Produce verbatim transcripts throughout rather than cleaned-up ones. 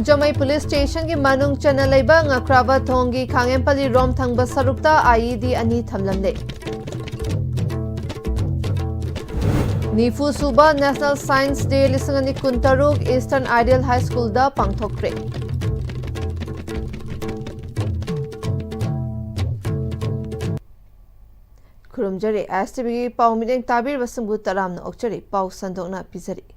ꯁꯤꯡꯖꯃꯩ police ꯁ꯭ꯇꯦꯁꯟꯒꯤ ꯃꯅꯨꯡ ꯆꯟꯅ ꯂꯩꯕ ꯉꯀ꯭ꯔꯥꯕ ꯊꯣꯡꯒꯤ ꯈꯥꯉꯦꯝꯄꯜꯂꯤ ꯔꯣꯝ ꯊꯪꯕ ꯁꯔꯨꯛꯇ IED ꯑꯅꯤ ꯊꯝꯂꯝꯂꯦ꯫ ꯅꯤꯐꯨ ꯁꯨꯕ National Science Day ꯂꯤꯁꯤꯡ ꯑꯅꯤ ꯀꯨꯟꯇꯔꯨꯛ Eastern Ideal High Schoolꯗ ꯄꯥꯡꯊꯣꯛꯈ꯭ꯔꯦ꯫ ꯈꯨꯔꯨꯝꯖꯔꯤ꯫ STVꯒꯤ ꯄꯥꯎ ꯃꯤꯠꯌꯦꯡ ꯇꯥꯕꯤꯔꯤꯕꯁꯤꯡꯕꯨ ꯇꯔꯥꯝꯅ ꯑꯣꯛꯆꯔꯤ꯫ ꯄꯥꯎ ꯁꯟꯗꯣꯛꯅ ꯄꯤꯖꯔꯤ꯫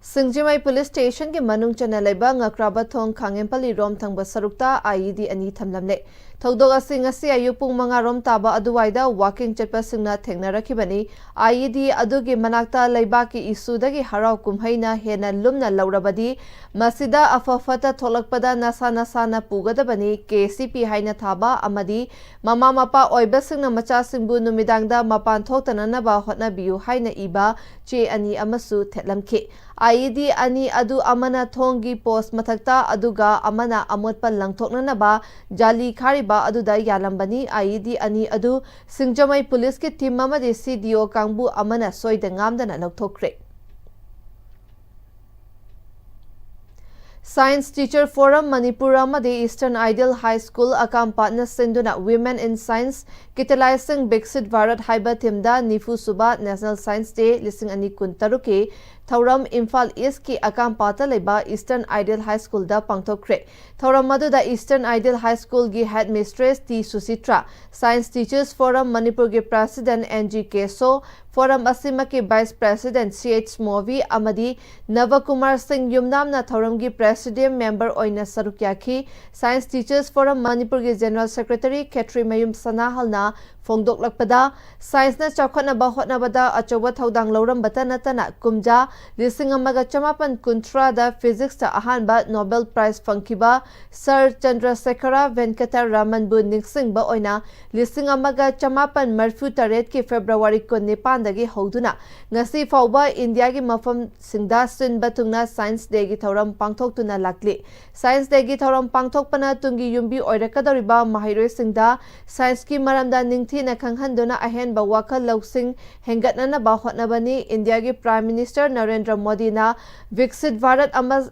ꯁꯤꯡꯖꯃꯩ ꯄꯨꯂꯤꯁ ꯁ꯭ꯇꯦꯁꯟꯒꯤ ꯃꯅꯨꯡ ꯆꯟꯅ ꯂꯩꯕ ꯉꯀ꯭ꯔꯥꯕ ꯊꯣꯡ ꯈꯥꯉꯦꯝꯄꯜꯂꯤ ꯔꯣꯝ ꯊꯪꯕ ꯁꯔꯨꯛꯇ IED ꯑꯅꯤ ꯊꯝꯂꯝꯂꯦ꯫ ꯊꯧꯗꯣꯛ ꯑꯁꯤ ꯉꯁꯤ ꯑꯌꯨꯛ ꯄꯨꯡ ꯃꯉꯥ ꯔꯣꯝ ꯇꯥꯕ ꯑꯗꯨꯋꯥꯏꯗ walking ꯆꯠꯄꯁꯤꯡꯅ ꯊꯦꯡꯅꯔꯛꯈꯤꯕꯅꯤ꯫ IED ꯑꯗꯨꯒꯤ ꯃꯅꯥꯛꯇ ꯂꯩꯕꯥꯛꯀꯤ ꯏꯁꯨꯗꯒꯤ ꯍꯔꯥꯎ ꯀꯨꯝꯍꯩꯅ ꯍꯦꯟꯅ ꯂꯨꯝꯅ ꯂꯧꯔꯕꯗꯤ ꯃꯁꯤꯗ ꯑꯐ ꯐꯠꯇ ꯊꯣꯛꯂꯛꯄꯗ ꯅꯁꯥ ꯅꯁꯥꯅ ꯄꯨꯒꯗꯕꯅꯤ꯫ KCP ꯍꯥꯏꯅ ꯊꯥꯕ ꯑꯃꯗꯤ ꯃꯃꯥ ꯃꯄꯥ ꯑꯣꯏꯕꯁꯤꯡꯅ ꯃꯆꯥꯁꯤꯡꯕꯨ ꯅꯨꯃꯤꯗꯥꯡꯗ ꯃꯄꯥꯟ ꯊꯣꯛꯇꯅꯅꯕ ꯍꯣꯠꯅꯕꯤꯌꯨ ꯍꯥꯏꯅ ꯏꯕ ꯆꯦ ꯑꯅꯤ ꯑꯃꯁꯨ ꯊꯦꯠꯂꯝꯈꯤ꯫ IED ꯑꯅꯤ ꯑꯗꯨ ꯑꯃꯅ ꯊꯣꯡꯒꯤ post ꯃꯊꯛꯇ, ꯑꯗꯨꯒ ꯑꯃꯅ ꯑꯃꯣꯠꯄ ꯂꯪꯊꯣꯛꯅꯅꯕ ꯖꯥꯂꯤ ꯈꯥꯔꯤꯕ ꯑꯗꯨꯗ ꯌꯥꯜꯂꯝꯕꯅꯤ꯫ IED ꯑꯅꯤ ꯑꯗꯨ ꯁꯤꯡꯖꯃꯩ ꯄꯨꯂꯤꯁꯀꯤ team ꯑꯃꯗꯤ CDO ꯀꯥꯡꯕꯨ ꯑꯃꯅ ꯁꯣꯏꯗ ꯉꯥꯝꯗꯅ ꯂꯧꯊꯣꯛꯈ꯭ꯔꯦ꯫ Science Teacher Forum ꯃꯅꯤꯄꯨꯔ ꯑꯃꯗꯤ Eastern Ideal High School ꯑꯀꯥꯝꯄꯥꯠꯅ ꯁꯤꯟꯗꯨꯅ Women in Science, Catalyzing Viksit Bharat ꯍꯥꯏꯕ themeꯗ ꯅꯤꯐꯨ ꯁꯨꯕ National Science Day ꯂꯤꯁꯤꯡ ꯑꯅꯤ ꯀꯨꯟꯇꯔꯨꯛꯀꯤ ꯊꯧꯔꯝ ꯏꯝꯐꯥꯜ Eastꯀꯤ ꯑꯀꯥꯝꯄꯥꯠꯇ ꯂꯩꯕ Eastern Ideal High Schoolꯗ ꯄꯥꯡꯊꯣꯛꯈ꯭ꯔꯦ꯫ ꯊꯧꯔꯝ ꯑꯗꯨꯗ Eastern Ideal High Schoolꯒꯤ headmistress T ꯁꯨꯁꯤꯇ꯭ꯔꯥ, Science Teachers Forum ꯃꯅꯤꯄꯨꯔꯒꯤ president N G ꯀꯦꯁꯣ, forum ꯑꯁꯤꯃꯛꯀꯤ vice president C H movie ꯑꯃꯗꯤ ꯅꯕꯀꯨꯃꯥꯔ ꯁꯤꯡ ꯌꯨꯝꯅꯥꯝꯅ ꯊꯧꯔꯝꯒꯤ presidium member ꯑꯣꯏꯅ ꯁꯔꯨꯛ ꯌꯥꯈꯤ꯫ Science Teachers Forum ꯃꯅꯤꯄꯨꯔꯒꯤ general secretary ꯈꯦꯇ꯭ꯔꯤꯃꯌꯨꯝ ꯁꯅꯥꯍꯜꯅ ꯐꯣꯡꯗꯣꯛꯂꯛꯄꯗ, scienceꯅ ꯆꯥꯎꯈꯠꯅꯕ ꯍꯣꯠꯅꯕꯗ ꯑꯆꯧꯕ ꯊꯧꯗꯥꯡ ꯂꯧꯔꯝꯕꯇ ꯅꯠꯇꯅ ꯀꯨꯝꯖꯥ ꯂꯤꯁꯤꯡ ꯑꯃꯒ ꯆꯃꯥꯄꯟ ꯀꯨꯟꯊ꯭ꯔꯥꯗ physicsꯇ ꯑꯍꯥꯟꯕ Nobel Prize ꯐꯪꯈꯤꯕ Sir ꯆꯟꯗ꯭ꯔꯁꯦꯈꯔ ꯚꯦꯟꯀꯇ ꯔꯥꯃꯟꯕꯨ ꯅꯤꯡꯁꯤꯡꯕ ꯑꯣꯏꯅ ꯂꯤꯁꯤꯡ ꯑꯃꯒ ꯆꯃꯥꯄꯟ ꯃꯔꯤꯐꯨ ꯇꯔꯦꯠꯀꯤ February ꯀꯨꯟꯅꯤꯄꯥꯟꯗꯒꯤ ꯍꯧꯗꯨꯅ ꯉꯁꯤ ꯐꯥꯎꯕ ꯏꯟꯗꯤꯌꯥꯒꯤ ꯃꯐꯝꯁꯤꯡꯗ ꯁꯤꯟꯕ ꯊꯨꯡꯅ Science Dayꯒꯤ ꯊꯧꯔꯝ ꯄꯥꯡꯊꯣꯛꯇꯨꯅ ꯂꯥꯛꯂꯤ꯫ Science Dayꯒꯤ ꯊꯧꯔꯝ ꯄꯥꯡꯊꯣꯛꯄꯅ ꯇꯨꯡꯒꯤ ꯌꯨꯝꯕꯤ ꯑꯣꯏꯔꯛꯀꯗꯧꯔꯤꯕ ꯃꯍꯩꯔꯣꯏꯁꯤꯡꯗ scienceꯀꯤ ꯃꯔꯝꯗ ꯅꯤꯡꯊꯤꯅ ꯈꯪꯍꯟꯗꯨꯅ ꯑꯍꯦꯟꯕ ꯋꯥꯈꯜ ꯂꯧꯁꯤꯡ ꯍꯦꯟꯒꯠꯅꯅꯕ ꯍꯣꯠꯅꯕꯅꯤ꯫ ꯏꯟꯗꯤꯌꯥꯒꯤ Prime Minister ꯅꯔꯦꯟꯗ꯭ꯔ ꯃꯣꯗꯤꯅ ꯚꯤꯛꯁꯤꯠ ꯚꯥꯔꯠ ꯑꯃ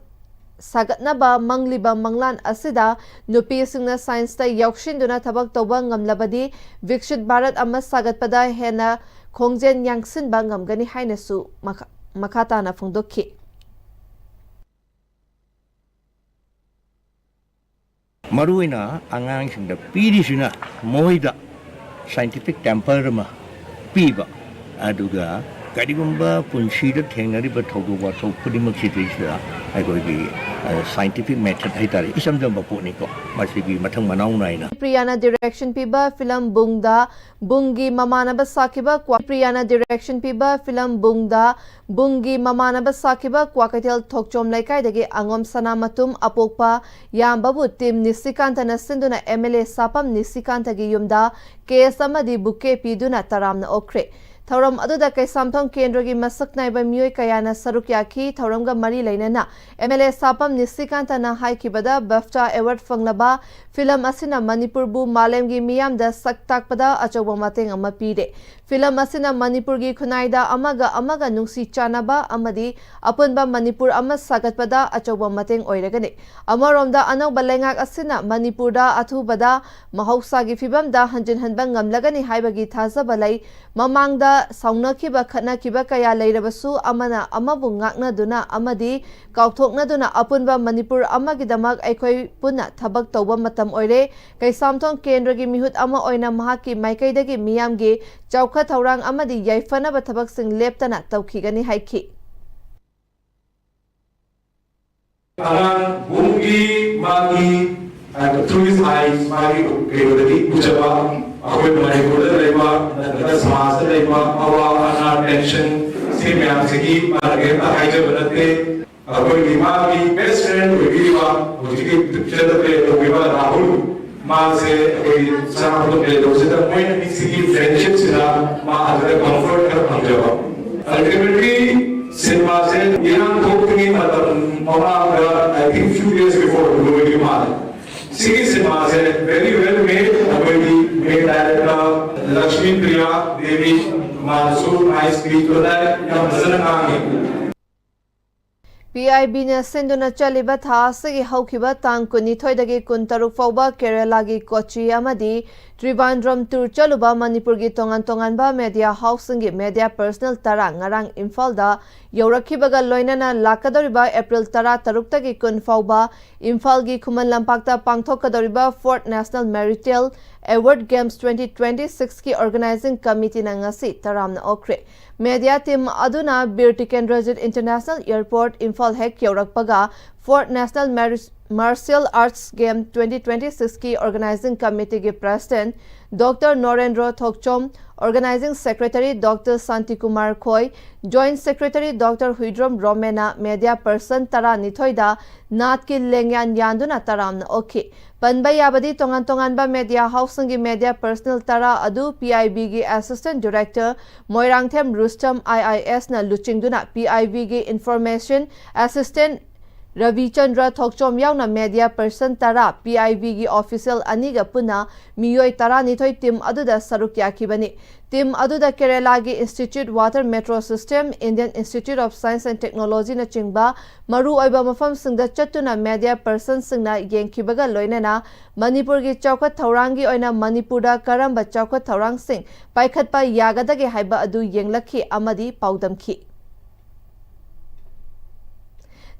ꯁꯥꯒꯠꯅꯕ ꯃꯪꯂꯤꯕ ꯃꯪꯂꯥꯟ ꯑꯁꯤꯗ ꯅꯨꯄꯤꯁꯤꯡꯅ ꯁꯥꯏꯟꯁꯇ ꯌꯥꯎꯁꯤꯟꯗꯨꯅ ꯊꯕꯛ ꯇꯧꯕ ꯉꯝꯂꯕꯗꯤ ꯕꯤꯛꯁꯤꯠ ꯚꯥꯔꯠ ꯑꯃ ꯁꯥꯒꯠꯄꯗ ꯍꯦꯟꯅ ꯈꯣꯡꯖꯦꯜ ꯌꯥꯡꯁꯤꯟꯕ ꯉꯝꯒꯅꯤ ꯍꯥꯏꯅꯁꯨ ꯃꯈꯥ ꯃꯈꯥ ꯇꯥꯅ ꯐꯣꯡꯗꯣꯛꯈꯤ꯫ ꯃꯔꯨꯑꯣꯏꯅ ꯑꯉꯥꯡꯁꯤꯡꯗ ꯄꯤꯔꯤꯁꯤꯅ ꯃꯣꯏꯗ ꯁꯥꯏꯟꯇꯤꯐꯤꯛ ꯇꯦꯝꯄꯔ ꯑꯃ ꯄꯤꯕ, ꯑꯗꯨꯒ ꯀꯔꯤꯒꯨꯝꯕ ꯄꯨꯟꯁꯤꯗ ꯊꯦꯡꯅꯔꯤꯕ ꯊꯧꯗꯣꯛ ꯋꯥꯊꯣꯛ ꯈꯨꯗꯤꯡꯃꯛꯁꯤꯗꯩꯁꯤꯗ ꯑꯩꯈꯣꯏꯒꯤ ꯁꯥꯏꯟꯇꯤꯐꯤꯛ ꯃꯦꯊꯠ ꯍꯥꯏꯇꯥꯔꯦ, ꯏꯆꯝ ꯆꯝꯕ ꯄꯣꯠꯅꯤꯀꯣ꯫ ꯃꯁꯤꯒꯤ ꯃꯊꯪ ꯃꯅꯥꯎ ꯅꯥꯏꯅ ꯄ꯭ꯔꯤꯌꯥꯅ ꯗꯤꯔꯦꯛꯁꯟ ꯄꯤꯕ ꯐꯤꯂꯝ ꯕꯨꯡꯗ ꯕꯨꯡꯒꯤ ꯃꯃꯥꯟꯅꯕ ꯁꯥꯈꯤꯕ ꯀ꯭ꯋꯥ ꯄ꯭ꯔꯤꯌꯥꯅ ꯗꯤꯔꯦꯛꯁꯟ ꯄꯤꯕ ꯐꯤꯂꯝ ꯕꯨꯡꯗ ꯕꯨꯡꯒꯤ ꯃꯃꯥꯟꯅꯕ ꯁꯥꯈꯤꯕ ꯀ꯭ꯋꯥꯀꯩꯊꯦꯜ ꯊꯣꯛꯆꯣꯝ ꯂꯩꯀꯥꯏꯗꯒꯤ ꯑꯉꯣꯝ ꯁꯅꯥꯃꯇꯨꯝ ꯑꯄꯣꯛꯄ ꯌꯥꯝꯕꯕꯨ ꯇꯤꯝ ꯅꯤꯁꯤꯀꯥꯟꯇꯅ ꯁꯤꯟꯗꯨꯅ ꯑꯦꯝ ꯑꯦꯜ ꯑꯦ ꯁꯥꯄꯝ ꯅꯤꯁꯤꯀꯥꯟꯇꯒꯤ ꯌꯨꯝꯗ ꯀꯦꯁ ꯑꯃꯗꯤ ꯕꯨꯀꯦ ꯄꯤꯗꯨꯅ ꯇꯔꯥꯝꯅ ꯑꯣꯛꯈ꯭ꯔꯦ꯫ ꯊꯧꯔꯝ ꯑꯗꯨꯗ ꯀꯩꯁꯥꯝꯊꯣꯡ ꯀꯦꯟꯗ꯭ꯔꯒꯤ ꯃꯁꯛ ꯅꯥꯏꯕ ꯃꯤꯑꯣꯏ ꯀꯌꯥꯅ ꯁꯔꯨꯛ ꯌꯥꯈꯤ꯫ ꯊꯧꯔꯝꯒ ꯃꯔꯤ ꯂꯩꯅꯅ ꯑꯦꯝ ꯑꯦꯜ ꯑꯦ ꯁꯥꯄꯝ ꯅꯤꯁꯤꯀꯥꯟꯇꯅ ꯍꯥꯏꯈꯤꯕꯗ ꯕꯥꯐꯇꯥ ꯑꯦꯋꯥꯔꯗ ꯐꯪꯂꯕ ꯐꯤꯂꯝ ꯑꯁꯤꯅ ꯃꯅꯤꯄꯨꯔꯕꯨ ꯃꯥꯂꯦꯝꯒꯤ ꯃꯤꯌꯥꯝꯗ ꯁꯛ ꯇꯥꯛꯄꯗ ꯑꯆꯧꯕ ꯃꯇꯦꯡ ꯑꯃ ꯄꯤꯔꯦ꯫ ꯐꯤꯂꯝ ꯑꯁꯤꯅ ꯃꯅꯤꯄꯨꯔꯒꯤ ꯈꯨꯟꯅꯥꯏꯗ ꯑꯃꯒ ꯑꯃꯒ ꯅꯨꯡꯁꯤ ꯆꯥꯟꯅꯕ ꯑꯃꯗꯤ ꯑꯄꯨꯟꯕ ꯃꯅꯤꯄꯨꯔ ꯑꯃ ꯁꯥꯒꯠꯄꯗ ꯑꯆꯧꯕ ꯃꯇꯦꯡ ꯑꯣꯏꯔꯒꯅꯤ꯫ ꯑꯃꯔꯣꯝꯗ ꯑꯅꯧꯕ ꯂꯩꯉꯥꯛ ꯑꯁꯤꯅ ꯃꯅꯤꯄꯨꯔꯗ ꯑꯊꯨꯕꯗ ꯃꯍꯧꯁꯥꯒꯤ ꯐꯤꯕꯝꯗ ꯍꯟꯖꯤꯟꯍꯟꯕ ꯉꯝꯂꯒꯅꯤ ꯍꯥꯏꯕꯒꯤ ꯊꯥꯖꯕ ꯂꯩ꯫ ꯃꯃꯥꯡꯗ ꯁꯥꯎꯅꯈꯤꯕ, ꯈꯠꯅꯈꯤꯕ ꯀꯌꯥ ꯂꯩꯔꯕꯁꯨ ꯑꯃꯅ ꯑꯃꯕꯨ ꯉꯥꯛꯅꯗꯨꯅ ꯑꯃꯗꯤ ꯀꯥꯎꯊꯣꯛꯅꯗꯨꯅ ꯑꯄꯨꯟꯕ ꯃꯅꯤꯄꯨꯔ ꯑꯃꯒꯤꯗꯃꯛ ꯑꯩꯈꯣꯏ ꯄꯨꯟꯅ ꯊꯕꯛ ꯇꯧꯕ ꯃꯇꯝ ꯑꯣꯏꯔꯦ꯫ ꯀꯩꯁꯥꯝꯊꯣꯡ ꯀꯦꯟꯗ꯭ꯔꯒꯤ ꯃꯤꯍꯨꯠ ꯑꯃ ꯑꯣꯏꯅ ꯃꯍꯥꯛꯀꯤ ꯃꯥꯏꯀꯩꯗꯒꯤ ꯃꯤꯌꯥꯝꯒꯤ ꯆꯥꯎꯈꯠ ꯊꯧꯔꯥꯡ ꯑꯃꯗꯤ ꯌꯥꯏꯐꯅꯕ ꯊꯕꯛꯁꯤꯡ ꯂꯦꯞꯇꯅ ꯇꯧꯈꯤꯒꯅꯤ ꯍꯥꯏꯈꯤ꯫ ꯑꯉꯥꯡ ꯕꯨꯡꯒꯤ ꯃꯥꯒꯤ, ꯍꯥꯏꯕ, through his eyes, ꯃꯥꯒꯤ ꯀꯩꯅꯣꯗꯒꯤ ꯎꯖꯕ, ꯑꯩꯈꯣꯏ ꯃꯅꯤꯄꯨꯔꯗ ꯂꯩꯕ ꯅꯠꯇ꯭ꯔꯒ ꯁꯃꯥꯖꯇ ꯂꯩꯕ ꯑꯋꯥ ꯑꯅꯥ, ꯇꯦꯟꯁꯟ, ꯁꯤ ꯃꯌꯥꯝꯁꯤꯒꯤ ꯃꯥꯅ ꯀꯔꯤꯝꯇ ꯍꯥꯏꯖꯕ ꯅꯠꯇꯦ꯫ ꯑꯩꯈꯣꯏꯒꯤ ꯃꯥꯒꯤ ꯕꯦꯁ ꯐ꯭ꯔꯦꯟ ꯑꯣꯏꯕꯤꯔꯤꯕ, ꯍꯧꯖꯤꯛꯀꯤ ꯄꯤꯛꯆꯔꯗ ꯄ꯭ꯂꯦ ꯇꯧꯕꯤꯕ ꯔꯥꯍꯨꯜ, ꯃꯥꯁꯦ ꯑꯩꯈꯣꯏꯒꯤ ꯆꯥꯅꯕ ꯄ꯭ꯂꯦ ꯇꯧꯕꯁꯤꯗ ꯃꯣꯏ ꯑꯅꯤꯁꯤꯒꯤ ꯐ꯭ꯔꯦꯟꯁꯤꯞꯁꯤꯅ ꯃꯥ ꯑꯗꯨꯗ ꯀꯝꯐꯔꯠ ꯈꯔ ꯐꯪꯖꯕ꯫ Ultimately ꯁꯤꯅꯦꯃꯥꯁꯦ ꯏꯔꯥꯡ ꯊꯣꯛꯇ꯭ꯔꯤꯉꯩ ꯃꯇꯝ ꯃꯃꯥꯡꯗ, I think few days before, ꯂꯣꯏꯈꯤꯕ ꯃꯥꯜꯂꯦ꯫ ꯁꯤꯒꯤ ꯁꯤꯅꯦꯃꯥꯁꯦ very well made, ꯑꯩꯈꯣꯏꯒꯤ main director ꯂꯛꯁꯃꯤ ꯄ꯭ꯔꯤꯌꯥ ꯗꯦꯕꯤ, ꯃꯥꯅꯁꯨ ꯃꯥꯏ ꯁ꯭ꯄꯤꯆꯇꯨꯗ ꯌꯥꯝ ꯐꯖꯅ ꯉꯥꯡꯉꯤ꯫ ꯄꯤ ꯑꯥꯏ ꯕꯤꯅ ꯁꯤꯟꯗꯨꯅ ꯆꯠꯂꯤꯕ ꯊꯥ ꯑꯁꯤꯒꯤ ꯍꯧꯈꯤꯕ ꯇꯥꯡ ꯀꯨꯟꯅꯤꯊꯣꯏꯗꯒꯤ ꯀꯨꯟꯇꯔꯨꯛ ꯐꯥꯎꯕ ꯀꯦꯔꯦꯂꯥꯒꯤ ꯀꯣꯆꯤ ꯑꯃꯗꯤ ꯇ꯭ꯔꯤꯕꯥꯟꯗ꯭ꯔꯝ ꯇꯨꯔ ꯆꯠꯂꯨꯕ ꯃꯅꯤꯄꯨꯔꯒꯤ ꯇꯣꯉꯥꯟ ꯇꯣꯉꯥꯟꯕ ꯃꯦꯗꯤꯌꯥ ꯍꯥꯎꯁꯁꯤꯡꯒꯤ ꯃꯦꯗꯤꯌꯥ ꯄꯔꯁꯅꯦꯜ ꯇꯔꯥ ꯉꯔꯥꯡ ꯏꯝꯐꯥꯜꯗ ꯌꯧꯔꯛꯈꯤꯕꯒ ꯂꯣꯏꯅꯅ ꯂꯥꯛꯀꯗꯧꯔꯤꯕ ꯑꯦꯄ꯭ꯔꯤꯜ ꯇꯔꯥ ꯇꯔꯨꯛꯇꯒꯤ ꯀꯨꯟ ꯐꯥꯎꯕ ꯏꯝꯐꯥꯜꯒꯤ ꯈꯨꯃꯟ ꯂꯝꯄꯥꯛꯇ ꯄꯥꯡꯊꯣꯛꯀꯗꯧꯔꯤꯕ Fourth National Martial Award Games twenty twenty six ꯀꯤ organizing committee ꯅ ꯉꯁꯤ ꯇꯔꯥꯝꯅ ꯑꯣꯛꯈ꯭ꯔꯦ꯫ ꯃꯦꯗꯤꯌꯥ ꯇꯤꯝ ꯑꯗꯨꯅ ꯕꯤꯔ ꯇꯤꯀꯦꯟꯗ꯭ꯔꯖꯤꯠ ꯏꯟꯇꯔꯅꯦꯁꯅꯦꯜ ꯑꯦꯌꯔꯄꯣꯔꯠ ꯏꯝꯐꯥꯜ ꯍꯦꯛ ꯌꯧꯔꯛꯄꯒ Fourth National Mari- Martial Arts Game twenty twenty six ꯀꯤ organizing committee ꯒꯤ president Doctor ꯅꯣꯔꯦꯟꯗ꯭ꯔ ꯊꯣꯛꯆꯣꯝ, organizing secretary Doctor ꯁꯥꯟꯇꯤꯀꯨꯃꯥꯔ ꯈꯣꯏ, joint secretary Doctor ꯍꯨꯏꯗ꯭ꯔꯣꯝ ꯔꯣꯃꯦꯅ ꯃꯦꯗꯤꯌꯥ ꯄꯔꯁꯟ ꯇꯔꯥꯅꯤꯊꯣꯏꯗ ꯅꯥꯠꯀꯤ ꯂꯦꯡꯌꯥꯟ ꯌꯥꯟꯗꯨꯅ ꯇꯔꯥꯝꯅ ꯑꯣꯛꯈꯤ꯫ ꯄꯟꯕ ꯌꯥꯕꯗꯤ ꯇꯣꯉꯥꯟ ꯇꯣꯉꯥꯟꯕ ꯃꯦꯗꯤꯌꯥ ꯍꯥꯎꯁꯁꯤꯡꯒꯤ ꯃꯦꯗꯤꯌꯥ ꯄꯔꯁꯅꯦꯜ ꯇꯔꯥ ꯑꯗꯨ P I ꯕꯤꯒꯤ assistant director Moirangthem ꯔꯨꯁꯇꯝ ꯑꯥꯏ ꯑꯥꯏ ꯑꯦꯁꯅ ꯂꯨꯆꯤꯡꯗꯨꯅ ꯄꯤ ꯑꯥꯏ ꯕꯤꯒꯤ information assistant ꯔꯕꯤꯆꯟꯗ꯭ꯔ ꯊꯣꯛꯆꯣꯝ ꯌꯥꯎꯅ ꯃꯦꯗꯤꯌꯥ ꯄꯔꯁꯟ ꯇꯔꯥ, ꯄꯤ ꯑꯥꯏ ꯕꯤꯒꯤ official ꯑꯅꯤꯒ ꯄꯨꯟꯅ ꯃꯤꯑꯣꯏ ꯇꯔꯥꯅꯤꯊꯣꯏ ꯇꯤꯝ ꯑꯗꯨꯗ ꯁꯔꯨꯛ ꯌꯥꯈꯤꯕꯅꯤ꯫ ꯇꯤꯝ ꯑꯗꯨꯗ ꯀꯦꯔꯦꯂꯥꯒꯤ Institute Water Metro System, Indian Institute of Science and Technology ꯅꯆꯤꯡꯕ ꯃꯔꯨꯑꯣꯏꯕ ꯃꯐꯝꯁꯤꯡꯗ ꯆꯠꯇꯨꯅ ꯃꯦꯗꯤꯌꯥ ꯄꯔꯁꯟꯁꯤꯡꯅ ꯌꯦꯡꯈꯤꯕꯒ ꯂꯣꯏꯅꯅ ꯃꯅꯤꯄꯨꯔꯒꯤ ꯆꯥꯎꯈꯠ ꯊꯧꯔꯥꯡꯒꯤ ꯑꯣꯏꯅ ꯃꯅꯤꯄꯨꯔꯗ ꯀꯔꯝꯕ ꯆꯥꯎꯈꯠ ꯊꯧꯔꯥꯡꯁꯤꯡ ꯄꯥꯏꯈꯠꯄ ꯌꯥꯒꯗꯒꯦ ꯍꯥꯏꯕ ꯑꯗꯨ ꯌꯦꯡꯂꯛꯈꯤ ꯑꯃꯗꯤ ꯄꯥꯎꯗꯝꯈꯤ꯫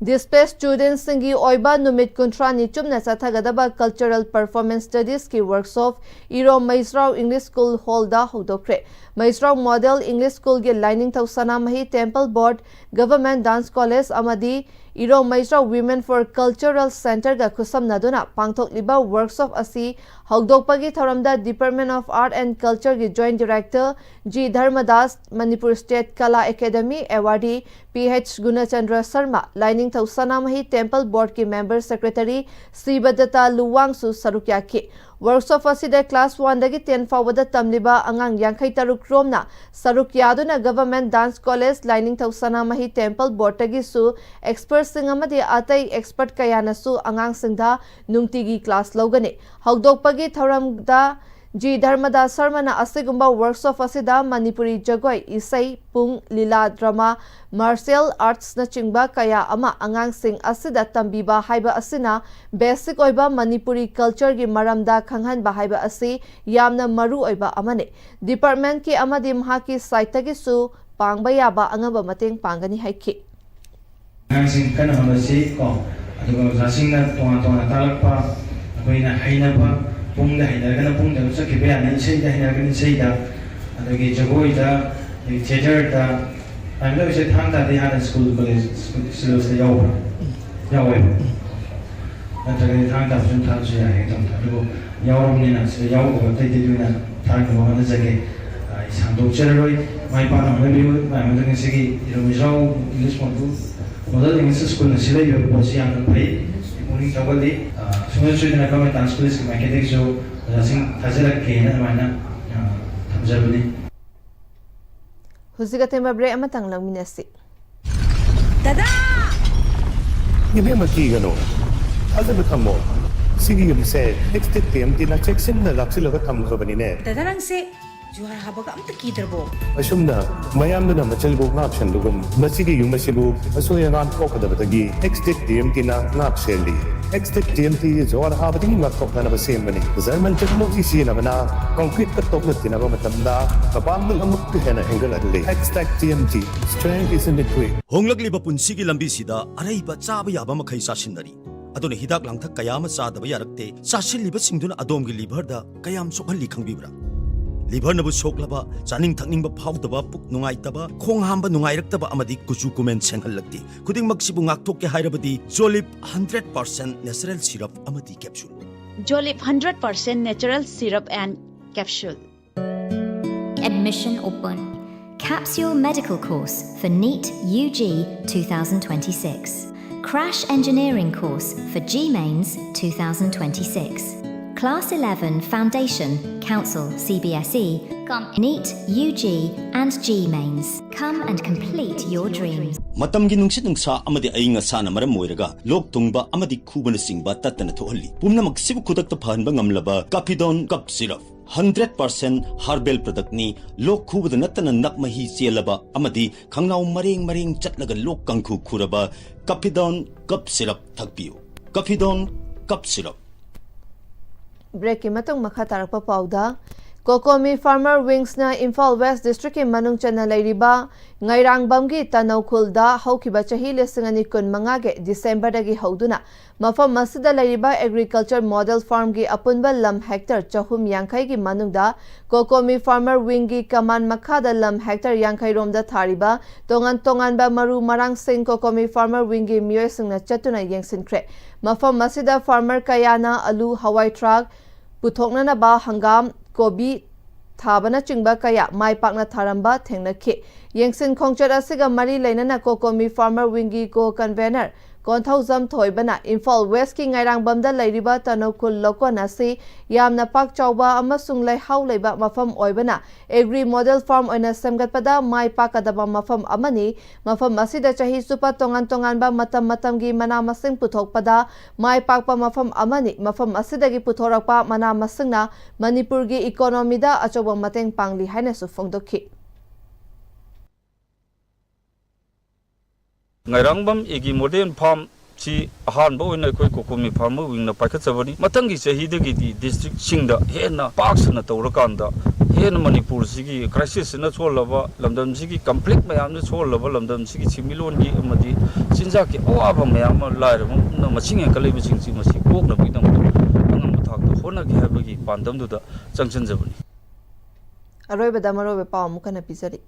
Displaced students ꯁꯤꯡꯒꯤ ꯑꯣꯏꯕ ꯅꯨꯃꯤꯠ ꯀꯨꯟꯊ꯭ꯔꯥꯅꯤ ꯆꯨꯞꯅ ꯆꯠꯊꯒꯗꯕ Cultural Performance Studies ꯀꯤ workshop ꯏꯔꯣꯝ ꯃꯩꯁ꯭ꯔꯥꯎ English School Hall ꯗ ꯍꯧꯗꯣꯛꯈ꯭ꯔꯦ꯫ ꯃꯩꯁ꯭ꯔꯥꯎ Model English School ꯒꯤ ꯂꯥꯏꯅꯤꯡꯊꯧ Sanamahi Temple Board, Government Dance College ꯑꯃꯗꯤ ꯏꯔꯣꯝ ꯃꯩꯁ꯭ꯔꯥꯎ Women for Cultural Centre ꯒ ꯈꯨꯠꯁꯝꯅꯗꯨꯅ ꯄꯥꯡꯊꯣꯛꯂꯤꯕ workshop ꯑꯁꯤ ꯍꯧꯗꯣꯛꯄꯒꯤ ꯊꯧꯔꯝꯗ Department of Art and Culture ꯒꯤ Joint Director G Dharmadas, Manipur State Kala academy awardee P H Gunachandra Sharma, Lainingthou Sanamahi Temple Board ꯀꯤ member secretary Shibdatta ꯂꯨꯋꯥꯡꯁꯨ ꯁꯔꯨꯛ ꯌꯥꯈꯤ꯫ Workshop ꯑꯁꯤꯗ class one ꯗꯒꯤ ten ꯐꯥꯎꯕꯗ ꯇꯝꯂꯤꯕ ꯑꯉꯥꯡ ꯌꯥꯡꯈꯩ ꯇꯔꯨꯛ ꯔꯣꯝꯅ ꯁꯔꯨꯛ ꯌꯥꯗꯨꯅ Government Dance College, ꯂꯥꯏꯅꯤꯡꯊꯧ ꯁꯅꯥꯃꯍꯤ Temple Board ꯇꯒꯤꯁꯨ expert ꯁꯤꯡ ꯑꯃꯗꯤ ꯑꯇꯩ expert ꯀꯌꯥꯅꯁꯨ ꯑꯉꯥꯡꯁꯤꯡꯗ ꯅꯨꯡꯇꯤꯒꯤ class ꯂꯧꯒꯅꯤ꯫ ꯍꯧꯗꯣꯛꯄꯒꯤ ꯊꯧꯔꯝꯗ ꯖꯤ ꯙꯔꯃꯗꯥꯁ ꯁꯔꯃꯅ ꯑꯁꯤꯒꯨꯝꯕ ꯋꯔꯛꯁꯣꯞ ꯑꯁꯤꯗ ꯃꯅꯤꯄꯨꯔꯤ ꯖꯒꯣꯏ, ꯏꯁꯩ, ꯄꯨꯡ, ꯂꯤꯂꯥ, ꯗ꯭ꯔꯃꯥ, ꯃꯥꯔꯁꯤꯌꯦꯜ ꯑꯥꯔꯠꯁꯅꯆꯤꯡꯕ ꯀꯌꯥ ꯑꯃ ꯑꯉꯥꯡꯁꯤꯡ ꯑꯁꯤꯗ ꯇꯝꯕꯤꯕ ꯍꯥꯏꯕ ꯑꯁꯤꯅ ꯕꯦꯁꯤꯛ ꯑꯣꯏꯕ ꯃꯅꯤꯄꯨꯔꯤ ꯀꯜꯆꯔꯒꯤ ꯃꯔꯝꯗ ꯈꯪꯍꯟꯕ ꯍꯥꯏꯕ ꯑꯁꯤ ꯌꯥꯝꯅ ꯃꯔꯨ ꯑꯣꯏꯕ ꯑꯃꯅꯤ꯫ ꯗꯤꯄꯥꯔꯠꯃꯦꯟꯠꯀꯤ ꯑꯃꯗꯤ ꯃꯍꯥꯛꯀꯤ ꯁꯥꯏꯠꯇꯒꯤꯁꯨ ꯄꯥꯡꯕ ꯌꯥꯕ ꯑꯉꯝꯕ ꯃꯇꯦꯡ ꯄꯥꯡꯒꯅꯤ ꯍꯥꯏꯈꯤ꯫ ꯑꯉꯥꯡꯁꯤꯡ ꯀꯟꯅ ꯍꯣꯠꯅꯁꯤ ꯀꯣ꯫ ꯑꯗꯨꯒ ꯑꯣꯖꯥꯁꯤꯡꯅ ꯇꯣꯉꯥꯟ ꯇꯣꯉꯥꯟꯅ ꯇꯥꯛꯂꯛꯄ, ꯑꯩꯈꯣꯏꯅ ꯍꯩꯅꯕ, ꯄꯨꯡꯗ ꯍꯩꯅꯔꯒꯅ ꯄꯨꯡꯗ ꯑꯗꯨꯝ ꯆꯠꯈꯤꯕ ꯌꯥꯅꯤ, ꯏꯁꯩꯗ ꯍꯩꯅꯔꯒꯅ ꯏꯁꯩꯗ, ꯑꯗꯒꯤ ꯖꯒꯣꯏꯗ, ꯑꯗꯒꯤ ꯊꯤꯌꯦꯇꯔꯗ꯫ ꯇꯥꯏꯝꯗ ꯑꯩꯁꯦ ꯊꯥꯡ ꯇꯥꯗꯤ ꯍꯥꯟꯅ ꯁ꯭ꯀꯨꯜ ꯀꯣꯂꯦꯖ ꯁꯤꯂꯦꯕꯁꯇ ꯌꯥꯎꯕ꯭ꯔꯥ? ꯌꯥꯎꯋꯦꯕ꯫ ꯅꯠꯇ꯭ꯔꯒꯗꯤ ꯊꯥꯡ ꯇꯥꯕꯁꯨ ꯑꯗꯨꯝ ꯊꯥꯔꯁꯨ ꯌꯥꯏ ꯍꯥꯏꯒꯦ ꯇꯧꯕꯅꯦ꯫ ꯑꯗꯨꯕꯨ ꯌꯥꯎꯔꯕꯅꯤꯅ ꯁꯤꯗ ꯌꯥꯎꯗꯕ ꯑꯇꯩ ꯑꯇꯩꯗꯨꯅ ꯊꯥꯔꯛꯅꯕ ꯍꯣꯠꯅꯖꯒꯦ꯫ ꯑꯩ ꯁꯥꯡꯗꯣꯛꯆꯔꯔꯣꯏ꯫ ꯃꯥꯏ ꯄꯥꯛꯅ ꯍꯣꯠꯅꯕꯤꯌꯨ꯫ ꯃꯌꯥꯝ ꯑꯗꯨ ꯉꯁꯤꯒꯤ ꯏꯔꯝ ꯏꯖꯥꯎ English model, model English school ꯑꯁꯤ ꯂꯩꯕꯤꯕ ꯄꯣꯠꯁꯤ ꯌꯥꯝꯅ ꯐꯩ꯫ ꯄꯨꯛꯅꯤꯡ ꯊꯧꯒꯠꯂꯤ꯫ ꯑ, ꯁꯨꯡꯁꯣꯏ ꯁꯣꯏꯗꯅ government dance school ꯀꯤ ꯃꯥꯏꯀꯩꯗꯒꯤꯁꯨ ꯑꯣꯖꯥꯁꯤꯡ ꯊꯥꯖꯔꯛꯀꯦꯅ ꯑꯗꯨꯃꯥꯏꯅ, ꯑ, ꯊꯝꯖꯕꯅꯤ꯫ ꯍꯧꯖꯤꯛ ꯑꯇꯦꯟꯕ ꯕ꯭ꯔꯦꯛ ꯑꯃꯇꯪ ꯂꯧꯃꯤꯟꯅꯁꯤ꯫ ꯗꯗꯥ! ꯏꯕꯦꯝꯃ, ꯀꯤꯒꯅꯨ꯫ ꯊꯥꯖꯕ ꯊꯝꯃꯣ꯫ ꯁꯤꯒꯤ ꯌꯨꯝꯁꯦ ꯑꯦꯛꯁꯇꯦꯛ ꯇꯤ ꯑꯦꯝ ꯇꯤꯅ ꯆꯦꯛꯁꯤꯟꯅ ꯂꯥꯛꯁꯤꯜꯂꯒ ꯊꯝꯈ꯭ꯔꯕꯅꯤꯅꯦ꯫ ꯗꯗꯥ, ꯅꯪꯁꯦ ꯖꯨꯍꯥꯔ ꯍꯥꯕꯒ ꯑꯝꯇ ꯀꯤꯗ꯭ꯔꯕꯣ? ꯑꯁꯨꯝꯅ ꯃꯌꯥꯝꯗꯨꯅ ꯃꯆꯜꯕꯨ ꯉꯥꯛ ꯁꯦꯟꯕꯒꯨꯝ, ꯃꯁꯤꯒꯤ ꯌꯨꯝ ꯑꯁꯤꯕꯨ ꯑꯁꯣꯏ ꯑꯉꯥꯝ ꯊꯣꯛꯀꯗꯕꯗꯒꯤ ꯑꯦꯛꯁꯇꯦꯛ ꯇꯤ ꯑꯦꯝ ꯇꯤꯅ ꯉꯥꯛ ꯁꯦꯜꯂꯤ꯫ ꯑꯦꯛꯁꯇꯦꯛ ꯇꯤ ꯑꯦꯝ ꯇꯤ ꯖꯨꯍꯥꯔ ꯍꯥꯕꯗꯒꯤ ꯉꯥꯛꯊꯣꯛꯅꯅꯕ ꯁꯦꯝꯕꯅꯤ꯫ ꯖꯔꯃꯟ ꯇꯦꯛꯅꯣꯂꯣꯖꯤ ꯁꯤꯖꯤꯟꯅꯕꯅ ꯀꯣꯡꯀ꯭ꯔꯤꯠꯀ ꯇꯣꯛꯅ ꯇꯤꯟꯅꯕ ꯃꯇꯝꯗ ꯃꯄꯥꯡꯒꯜ ꯑꯃꯨꯛꯀ ꯍꯦꯟꯅ ꯍꯦꯟꯒꯠꯍꯜꯂꯤ꯫ ꯑꯦꯛꯁꯇꯦꯛ T M T, strength is in the grit꯫ ꯍꯣꯡꯂꯛꯂꯤꯕ ꯄꯨꯟꯁꯤꯒꯤ ꯂꯝꯕꯤꯁꯤꯗ ꯑꯔꯩꯕ ꯆꯥꯕ ꯌꯥꯕ ꯃꯈꯩ ꯆꯥꯁꯤꯟꯅꯔꯤ꯫ ꯑꯗꯨꯅ ꯍꯤꯗꯥꯛ ꯂꯥꯡꯊꯛ ꯀꯌꯥ ꯑꯃ ꯆꯥꯗꯕ ꯌꯥꯔꯛꯇꯦ꯫ ꯆꯥꯁꯤꯜꯂꯤꯕꯁꯤꯡꯗꯨꯅ ꯑꯗꯣꯝꯒꯤ ꯂꯤꯚꯔꯗ ꯀꯌꯥꯝ ꯁꯣꯛꯍꯜꯂꯤ ꯈꯪꯕꯤꯕ꯭ꯔꯥ? ꯂꯤꯚꯔꯅꯕꯨ ꯁꯣꯛꯂꯕ, ꯆꯥꯅꯤꯡ ꯊꯛꯅꯤꯡꯕ ꯐꯥꯎꯗꯕ, ꯄꯨꯛ ꯅꯨꯡꯉꯥꯏꯇꯕ, ꯈꯣꯡ ꯍꯥꯝꯕ ꯅꯨꯡꯉꯥꯏꯔꯛꯇꯕ ꯑꯃꯗꯤ ꯀꯨꯆꯨ ꯀꯨꯃꯦꯟ ꯁꯦꯡꯍꯜꯂꯛꯇꯦ꯫ ꯈꯨꯗꯤꯡꯃꯛꯁꯤꯕꯨ ꯉꯥꯛꯊꯣꯛꯀꯦ ꯍꯥꯏꯔꯕꯗꯤ ꯖꯣꯂꯤꯞ ꯍꯟꯗ꯭ꯔꯦꯠ ꯄꯥꯔꯁꯦꯟꯠ natural syrup ꯑꯃꯗꯤ capsule꯫ Jolip hundred percent natural syrup and capsule. Admission open. Capsule medical course for NEET U G two thousand twenty-six. Crash engineering course for G Mains two thousand twenty-six. Class eleven Foundation, Council, C B S E, cum NEET U G and G Mains. Come and complete your dreams. ꯃꯇꯝꯒꯤ ꯅꯨꯡꯁꯤꯠ ꯅꯨꯡꯁꯥ ꯑꯃꯗꯤ ꯑꯏꯪ ꯑꯁꯥꯅ ꯃꯔꯝ ꯑꯣꯏꯔꯒ ꯂꯣꯛ ꯊꯨꯡꯕ ꯑꯃꯗꯤ ꯈꯨꯕꯅꯆꯤꯡꯕ ꯇꯠꯇꯅ ꯊꯣꯛꯍꯜꯂꯤ꯫ ꯄꯨꯝꯅꯃꯛꯁꯤꯕꯨ ꯈꯨꯗꯛꯇ ꯐꯍꯟꯕ ꯉꯝꯂꯕ ꯀꯥꯐꯤꯗꯣꯟ cough syrup. Hundred percent herbal ꯄ꯭ꯔꯗꯛꯅꯤ꯫ ꯂꯣꯛ ꯈꯨꯕꯗ ꯅꯠꯇꯅ ꯅꯞ ꯃꯍꯤ ꯆꯦꯜꯂꯕ ꯑꯃꯗꯤ ꯈꯪꯅꯥꯎ ꯃꯔꯦꯡ ꯃꯔꯦꯡ ꯆꯠꯂꯒ ꯂꯣꯛ ꯀꯥꯡꯈꯨ ꯈꯨꯔꯕ ꯀꯐꯤꯗꯣꯟ ꯀꯞ ꯁꯤꯔꯞ ꯊꯛꯄꯤꯌꯨ꯫ ꯀꯐꯤꯗꯣꯟ ꯀꯞ ꯁꯤꯔꯞ꯫ ꯕ꯭ꯔꯦꯛꯀꯤ ꯃꯇꯨꯡ ꯃꯈꯥ ꯇꯥꯔꯛꯄ ꯄꯥꯎꯗ, ꯀꯣꯀꯣꯃꯤ ꯐꯥꯔꯃꯔ ꯋꯤꯡꯁꯅ ꯏꯝꯐꯥꯜ ꯋꯦꯁ ꯗꯤꯁꯇ꯭ꯔꯤꯛꯀꯤ ꯃꯅꯨꯡ ꯆꯟꯅ ꯂꯩꯔꯤꯕ ꯉꯩꯔꯥꯡꯕꯝꯒꯤ ꯇꯅꯧ ꯈꯨꯜꯗ ꯍꯧꯈꯤꯕ ꯆꯍꯤ ꯂꯤꯁꯤꯡ ꯑꯅꯤ ꯀꯨꯟ ꯃꯉꯥꯒꯤ ꯗꯤꯁꯦꯝꯕꯔꯗꯒꯤ ꯍꯧꯗꯨꯅ ꯃꯐꯝ ꯑꯁꯤꯗ ꯂꯩꯔꯤꯕ ꯑꯦꯒ꯭ꯔꯤꯀꯜꯆꯔ ꯃꯣꯗꯦꯜ ꯐꯥꯔꯝꯒꯤ ꯑꯄꯨꯟꯕ ꯂꯝ ꯍꯦꯛꯇꯔ ꯆꯍꯨꯝ ꯌꯥꯡꯈꯩꯒꯤ ꯃꯅꯨꯡꯗ ꯀꯣꯀꯣꯃꯤ ꯐꯥꯔꯃꯔ ꯋꯤꯡꯒꯤ ꯀꯃꯥꯟ ꯃꯈꯥꯗ ꯂꯝ ꯍꯦꯛꯇꯔ ꯌꯥꯡꯈꯩ ꯔꯣꯝꯗ ꯊꯥꯔꯤꯕ ꯇꯣꯉꯥꯟ ꯇꯣꯉꯥꯟꯕ ꯃꯔꯨ ꯃꯔꯥꯡꯁꯤꯡ ꯀꯣꯀꯣꯃꯤ ꯐꯥꯔꯃꯔ ꯋꯤꯡꯒꯤ ꯃꯤꯑꯣꯏꯁꯤꯡꯅ ꯆꯠꯇꯨꯅ ꯌꯦꯡꯁꯤꯟꯈ꯭ꯔꯦ꯫ ꯃꯐꯝ ꯑꯁꯤꯗ ꯐꯥꯔꯃꯔ ꯀꯌꯥꯅ ꯑꯂꯨ, ꯍꯋꯥꯏ ꯊ꯭ꯔꯥꯛ ꯄꯨꯊꯣꯛꯅꯅꯕ ꯍꯪꯒꯥꯝ, ꯀꯣꯕꯤ ꯊꯥꯕꯅꯆꯤꯡꯕ ꯀꯌꯥ ꯃꯥꯏ ꯄꯥꯛꯅ ꯊꯥꯔꯝꯕ ꯊꯦꯡꯅꯈꯤ꯫ ꯌꯦꯡꯁꯤꯟ ꯈꯣꯡꯆꯠ ꯑꯁꯤꯒ ꯃꯔꯤ ꯂꯩꯅꯅ ꯀꯣꯀꯣꯃꯤ ꯐꯥꯔꯃꯔ ꯋꯤꯡꯒꯤ ꯀꯣ ꯀꯟꯚꯦꯅꯔ ꯀꯣꯟꯊꯧꯖꯝ ꯊꯣꯏꯕꯅ ꯏꯝꯐꯥꯜ ꯋꯦꯁꯀꯤ ꯉꯥꯏꯔꯥꯡꯕꯝꯗ ꯂꯩꯔꯤꯕ ꯇꯅꯧꯈꯨꯜ ꯂꯧꯀꯣꯟ ꯑꯁꯤ ꯌꯥꯝꯅ ꯄꯥꯛ ꯆꯥꯎꯕ ꯑꯃꯁꯨꯡ ꯂꯩꯍꯥꯎ ꯂꯩꯕ ꯃꯐꯝ ꯑꯣꯏꯕꯅ ꯑꯦꯒ꯭ꯔꯤ ꯃꯣꯗꯦꯜ ꯐꯥꯔꯝ ꯑꯣꯏꯅ ꯁꯦꯝꯒꯠꯄꯗ ꯃꯥꯏ ꯄꯥꯛꯀꯗꯕ ꯃꯐꯝ ꯑꯃꯅꯤ꯫ ꯃꯐꯝ ꯑꯁꯤꯗ ꯆꯍꯤ ꯆꯨꯞꯄ ꯇꯣꯉꯥꯟ ꯇꯣꯉꯥꯟꯕ ꯃꯇꯝ ꯃꯇꯝꯒꯤ ꯃꯅꯥ ꯃꯁꯤꯡ ꯄꯨꯊꯣꯛꯄꯗ ꯃꯥꯏ ꯄꯥꯛꯄ ꯃꯐꯝ ꯑꯃꯅꯤ꯫ ꯃꯐꯝ ꯑꯁꯤꯗꯒꯤ ꯄꯨꯊꯣꯔꯛꯄ ꯃꯅꯥ ꯃꯁꯤꯡꯅ ꯃꯅꯤꯄꯨꯔꯒꯤ ꯏꯀꯣꯅꯣꯃꯤꯗ ꯑꯆꯧꯕ ꯃꯇꯦꯡ ꯄꯥꯡꯂꯤ ꯍꯥꯏꯅꯁꯨ ꯐꯣꯡꯗꯣꯛꯈꯤ꯫ ꯉꯥꯏꯔꯥꯡꯕꯝ ꯑꯦꯒ꯭ꯔꯤ ꯃꯣꯗꯦꯜ ꯐꯥꯔꯝ ꯁꯤ ꯑꯍꯥꯟꯕ ꯑꯣꯏꯅ ꯑꯩꯈꯣꯏ ꯀꯣꯀꯣꯃꯤ ꯐꯥꯔꯃꯔ ꯋꯤꯡꯅ ꯄꯥꯏꯈꯠꯆꯕꯅꯤ꯫ ꯃꯊꯪꯒꯤ ꯆꯍꯤꯗꯒꯤꯗꯤ ꯗꯤꯁꯇ꯭ꯔꯤꯛꯁꯤꯡꯗ ꯍꯦꯟꯅ ꯄꯥꯛ ꯁꯟꯅ ꯇꯧꯔꯀꯥꯟꯗ ꯍꯦꯟꯅ ꯃꯅꯤꯄꯨꯔꯁꯤꯒꯤ ꯀ꯭ꯔꯥꯏꯁꯤꯁꯁꯤꯅ ꯁꯣꯛꯍꯜꯂꯕ ꯂꯝꯗꯝꯁꯤꯒꯤ ꯀꯟꯐ꯭ꯂꯤꯛ ꯃꯌꯥꯝꯅ ꯁꯣꯛꯍꯜꯂꯕ ꯂꯝꯗꯝꯁꯤꯒꯤ ꯁꯤꯟꯃꯤꯠꯂꯣꯟꯒꯤ ꯑꯃꯗꯤ ꯆꯤꯟꯖꯥꯛꯀꯤ ꯑꯋꯥꯕ ꯃꯌꯥꯝ ꯑꯃ ꯂꯥꯏꯔꯕ ꯑꯃꯅ ꯃꯁꯤꯡ ꯍꯦꯟꯒꯠꯂꯛꯂꯤꯕꯁꯤꯡꯁꯤ ꯃꯁꯤ ꯀꯣꯛꯅꯕꯒꯤꯗꯃꯛꯇ ꯑꯉꯝꯕ ꯊꯥꯛꯇ ꯍꯣꯠꯅꯒꯦ ꯍꯥꯏꯕꯒꯤ ꯄꯥꯟꯗꯝꯗꯨꯗ ꯆꯪꯁꯤꯟꯖꯕꯅꯤ꯫ ꯑꯔꯣꯏꯕꯗ ꯃꯔꯨꯑꯣꯏꯕ ꯄꯥꯎ ꯑꯃꯨꯛ ꯍꯟꯅ ꯄꯤꯖꯔꯤ꯫